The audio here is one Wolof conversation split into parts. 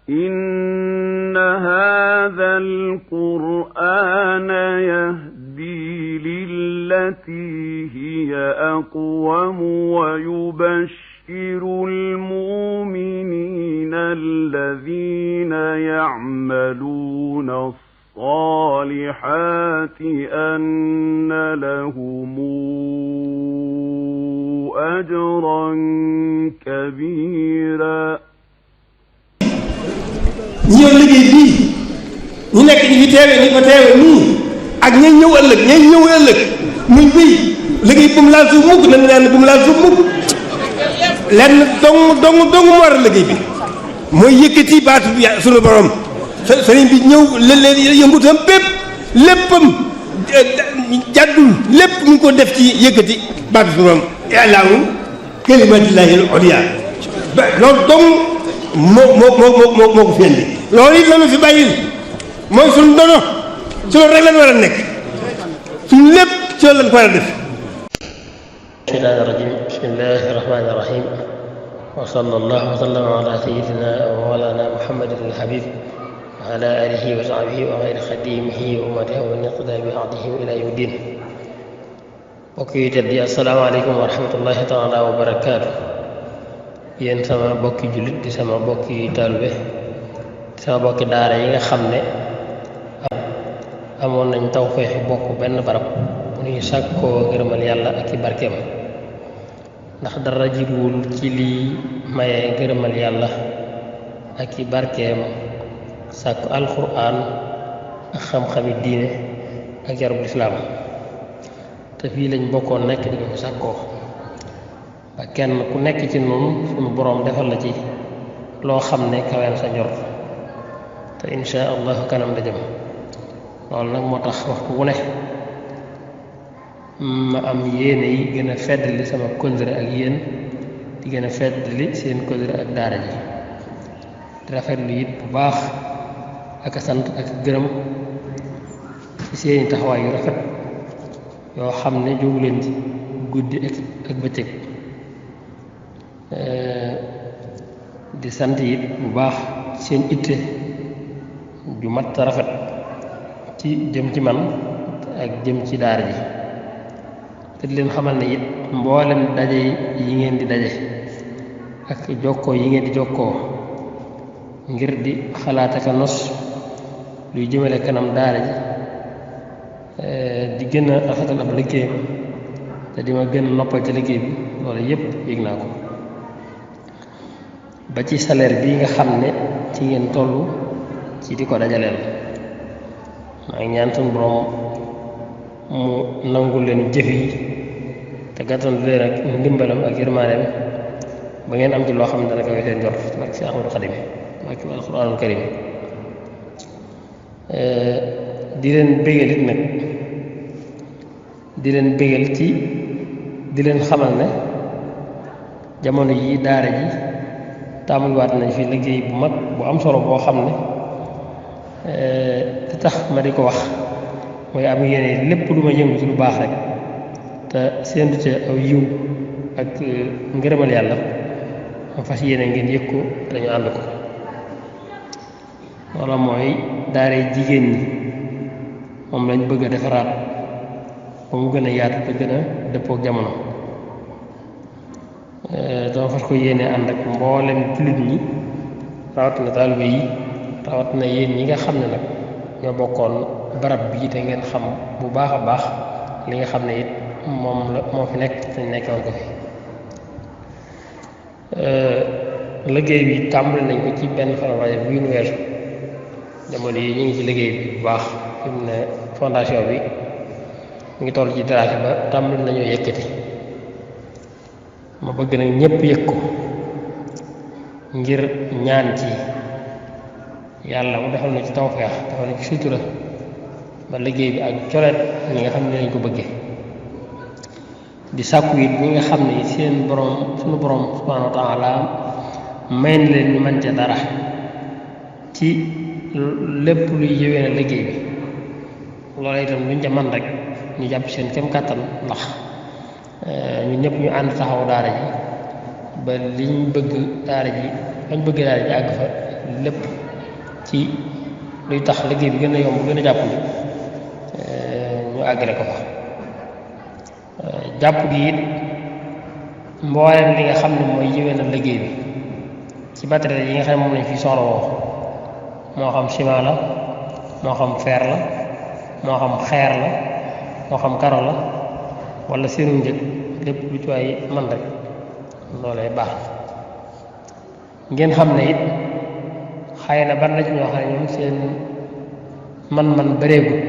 إن هذا القرآن يهدي للتي هي أقوم ويبشر المؤمنين الذين يعملون الصالحات أن لهم أجرا كبيرا. ñi yor liggéey bii ñu nekk ñi fi teewee ñi ko teewee nii ak ñay ñëw ëllëg muy bii liggéey bu mu laal suuf mukk nañ naan bu mu laal suuf mukk lenn dong mu war a liggéey bi mooy yëkkati baatu bi sunu borom sëriñ bi ñëw leen yëngutam bépp léppam jàddul lépp mu ngi ko def ci yëkkati baatu sunu borom i'laahu kalimatillahi al-ulya loolu dong moo ko fi indi loolu it lañu fi bàyyil mooy suñu dono ci loolu rek lañ war a nekk suñu lépp ci loolu lañ ko war a def. shaytaani rajiim bismillaahi rahmaani rahiim wa sallallaahu wa sallama alaa sayyidinaa wa mawlaanaa Muhammadin al-habiib wa alaa aalihi wa sahbihi wa xayri xadiimihi wa ummatihi wa man iqtadaa bi hadihim ilaa yawmi diin. mbokk yi tedd yi assalaamu aleykum wa rahmatullaahi taala wa barakaatu. yéen sama bokki jullit di sama bokki taalibe di sama bokki daara yi nga xam ne amoon nañ tawfeexi bokk benn barab bu ñuy sàkkoo ngërëmal yàlla ak i barkeem ndax dara jiruwul ci lii maye ngërëmal yàlla ak i barkeem sàkku alxuraan ak xam-xami diine ak yarub lislaam te fii lañ bokkoon nekk di ko sàkkoo ba kenn ku nekk ci noonu suñu boroom defal la ci loo xam ne kaweel sa njort te insha allahu kanam la jëm loolu nag moo tax waxtu wu ne ma am yéene yi gën a feddali sama kóllëre ak yéen di gën a feddali seen kóllëre ak daara ji di rafetlu it bu baax ak sant ak gërëm ci seeni taxawaay yu rafet yoo xam ne jógu leen ci guddi ak bëccëg di sant it bu baax seen itte ju mat rafet ci jëm ci man ak jëm ci daara ji te di leen xamal ne it mboolem daje yi ngeen di daje ak jokkoo yi ngeen di jokkoo ngir di xalaat ak a nos luy jëmale kanam daara ji di gën a rafetal ab liggéeyam te di ma gën a noppal ci liggéey bi loolu yépp yëg naa ko ba ci salaire bii nga xam ne ci ngeen toll ci di ko dajaleel maa ngi ñaan suñu borom mu nangul leen jëf yi te gàttandu leen ak ndimbalam ak yërmaaneem ba ngeen am ci loo xam ne dana ko seen njort barke si Ahmadu Xadim barke alxuraanul karim di leen bégal it nag di leen bégal ci di leen xamal ne jamono yi daara ji tàmbaliwaat nañ fi liggéey bu mag bu am solo boo xam ne te tax ma di ko wax mooy am yéene lépp lu ma yëngu ci lu baax rek te séentu ca aw yiw ak ngërëmal yàlla ma fas yéene ngeen yëg ko dañu ànd ko walla mooy daara jigéen ñi moom lañ bëgg a defaraat ba mu gën a yaatu te gën a dëppook jamono dama fas ko yéene ànd ak mboolem jullit ñi rawatina taalibe yi rawatina yéen ñi nga xam ne nag ñoo bokkoon barab bii te ngeen xam bu baax a baax li nga xam ne it moo fi nekk te nekkoon ko fi liggéey bi tàmbali nañ ko ci benn fan Rajab bii nu weesu jamono yi ñu ngi ci liggéey bi bu baax fi mu ne fondation bi mu ngi toll ci daraase ba tàmbali nañoo yëkkati ma bëgg nag ñépp yëg ko ngir ñaan ci yàlla mu defal na ci tawfeex defal na ci sutura ba liggéey bi ak coleet ñi nga xam ne lañ ko bëggee di sàkku it ñi nga xam ne seen borom suñu borom subhanahu wa taala may na leen ñu mën ca dara ci lépp luy yëwee na liggéey bi loolu itam luñ ca man rek ñu jàpp seen kem kàttan ndax ñu ñëpp ñu ànd taxaw daara ji ba liñ bëgg daara ji àgg fa lépp ci luy tax liggéey bi gën a yomb gën a jàpp ni ñu àggale ko fa jàpp gi it mbooleem li nga xam ne mooy yéwénal liggéey bi ci matériel yi nga xam ne moom lañ fi soxla woo moo xam ciment la moo xam fer la moo xam xeer la moo xam karo la wala seenu njëg lépp lu ci waay man rek loolee baax ngeen xam ne it xëy na ban na ci ñoo xam ne ñoom seen man-man bëreegul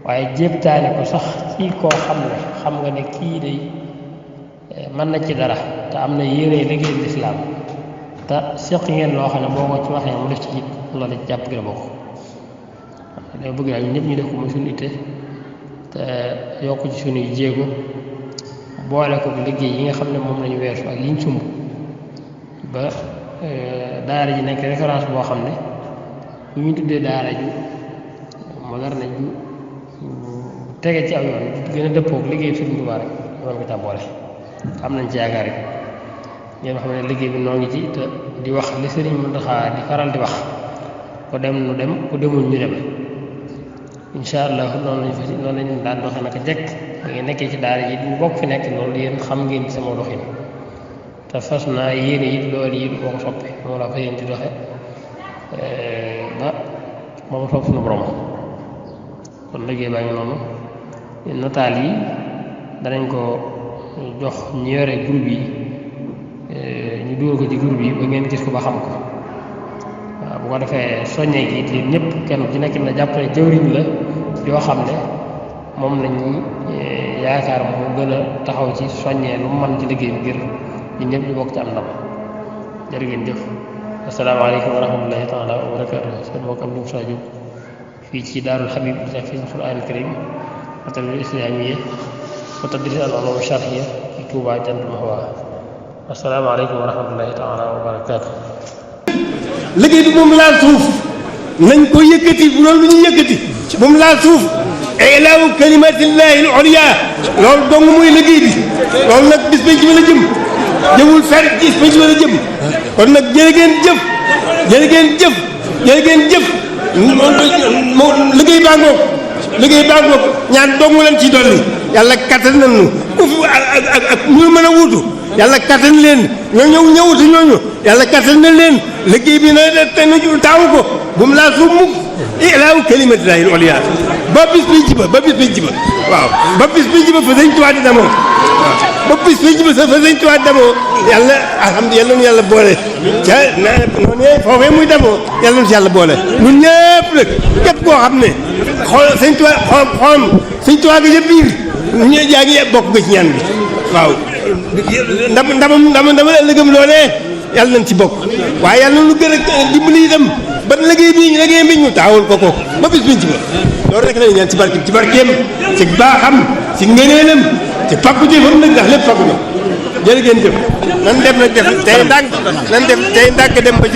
waaye jéebtaane ko sax ci koo xam ne xam nga ne kii day mën na ci dara te am na yéene liggéey lislaam te seq ngeen loo xam ne boo ko ci waxee mu def ci it loolu ci jàpp gi la bokk dama bëgg daal ñëpp ñu def ko muy suñu itte te yokk ci suñuy jéego boole ko liggéey yi nga xam ne moom lañu weesu ak yiñ sumb ba daara ji nekk référence boo xam ne bu ñu tuddee daara ju moderne ju tege ci aw yoon gën a dëppoog liggéey Sëriñ Tuubaa rek moom ko boole am nañ ci yaakaar yi ngeen xam ne liggéey bi noo ngi ci te di wax li Sëriñ Muntaxa di faral di wax ku dem nu dem ku demul ñu dem incha allah noonu lañ daan doxee naka jekk da ngeen nekkee ci daara ji ñu bokk fi nekk loolu yéen xam ngeen ci sama doxin te fas naa yéene it loolu yi boo ko soppi moom laa fa yéen di doxe ba moom sopp suñu borom kon liggéey baa ngi noonu nataal yi danañ ko jox ñu yore groupe yi ñu dugal ko ci groupe yi ba ngeen gis ko ba xam ko waaw bu ko defee soññee gi it ñëpp kenn ci nekk na jàpp ne jëwriñ la yoo xam ne moom lañuy yaakaar mu gën a taxaw ci soññee lu mu mën ci liggéey bi ngir ñun ñëpp ñu bokk ci am ndam jërë ngeen jëf asalaamaaleykum wa rahmatullahi taala wa barakaatu seen mbokk am Moussa Diop fii ci Daarul Habib fi Alxuraan Karim wa tarbiya islaamiyya wa tadris al ulum shar'iyya ci Touba Jantul Mahwa asalaamaaleykum wa rahmatullahi taala wa barakaatu liggéey bi moom laal suuf nañ ko yëkkati bu loolu lu ñuy yëkkati moom laal suuf ilaahu kalimatillahi al ulya loolu dong mooy liggéey bi loolu nag bis bañ ci mën a jëm jëmul fer bis bañ ci mën a jëm kon nag jërë ngeen jëf jërë ngeen jëf jërë ngeen jëf liggéey baa ngoog liggéey baa ngoog ñaan dong leen ci dolli yàlla kattan nañu ku fi ak ñu mën a wuutu yàlla kattan leen ñoo ñëwutu ñooñu yàlla kattan na leen liggéey bi na te nu taawu ko bu mu laa suuf mukk ilaahu kalimatillahi al ulya ba bis bi jiba ba bis bi jiba waaw ba bis bi jiba fa Sëñ Tuubaa di demoo waaw ba bis bi jiba fa Sëñ Tuubaa di demoo yàlla alhamdulilah yàlla nu yàlla boole ca noonu foofee muy demoo yàlla nu si yàlla boole ñun ñëpp nag képp koo xam ne xool Sëñ Tuubaa xool Sëñ Tuubaa ga ca biir ñu yaa ngi bokk nga ci ñaan bi waaw ndama ëllëgëm loolee yàlla nañ ci bokk waaye yàlla na lu gën a dimbali itam ba liggéey bi ñu taawul ko kooku ba bis biñ ci ba loolu rek lañu ñaan ci barkeem ci baaxam ci ngëneelam ci pàkku jëfam nag ndax lépp pàkku na jërë ngeen jëf nan dem nag def tey ndànk nan def tey ndànk dem ba